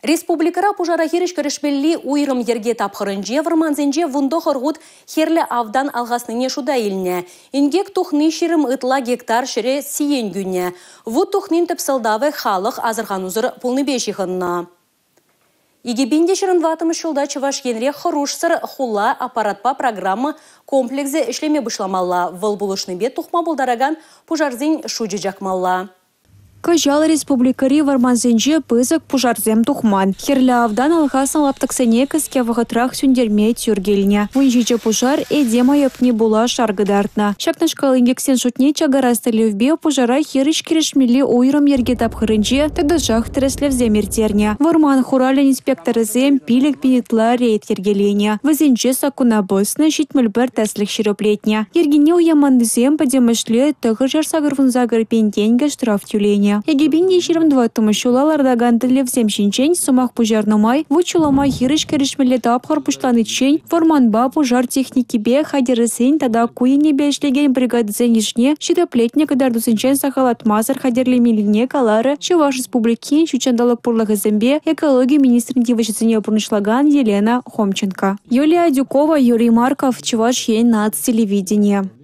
Республикӑра пушара хирӗҫ кӗрешмелли уйрӑм йӗрке тапхӑрӗнче вӑрмансенче 19 хут хӗрлӗ автан алхаснине шута илнӗ. Инкек тухни 20 ытла гектар ҫӗре сиен кӳнӗ. Вут тухнин тӗп сӑлтавӗ халӑх асӑрханусӑр пулнипе ҫыхӑннӑ. 2024 ҫулта Чӑваш Енре хӑрушсӑр хула аппаратпа программа комплексӗ ӗҫлеме пуҫламалла. Вӑл пулӑшнипе тухма пултаракан пушарсен шучӗ чакмалла. Кӑҫал республикӑри вӑрмансенче пысӑк пушарсем тухман. Хӗрлӗ автан алхаснӑ лаптӑксене кӗске вӑхӑтрах сӳнтерме тӳр килнӗ. 17 пушар этем айӑпне пула шар кӑтартнӑ. Ҫакнашкал инкексен шутне чакарас тӗллевпе пушара хирӗҫ кӗрешмелли уйрӑм йӗрке тапхӑрӗнче тӑтӑшах тӗрӗслевсем ирттернӗ. Вӑрман хуралӗн инспекторӗсем 5 000 ытла рейд йӗркеленӗ. Вӗсенче саккуна пӑснӑ 71 тӗслӗх ҫирӗплетнӗ. Йӗркене уяманнисем пӗтӗмӗшле 988 пин тенкӗ штраф тӳленӗ. 2024-мӗш ҫула лартакан тӗллевсем ҫинчен сӑмах пуҫарнӑ май вут-ҫулӑма хирӗҫ кӗрешмелли тапхӑр пуҫланиччен вӑрманпа пушар техникипе хатӗрӗсен тата ку енӗпе ӗҫлекен бригадӑсен йышне ҫирӗплетнӗ кӑтартусенчен сахаллатмасӑр хатӗрлемеллине каларӗ Чӑваш Республикин ҫут ҫанталӑк пурлӑхӗсемпе экологи министрӗн тивӗҫӗсене пурнӑҫлакан Елена Хомченко. Юлия Адюкова, Юрий Марков, Чӑваш Ен наци телевиденийӗ.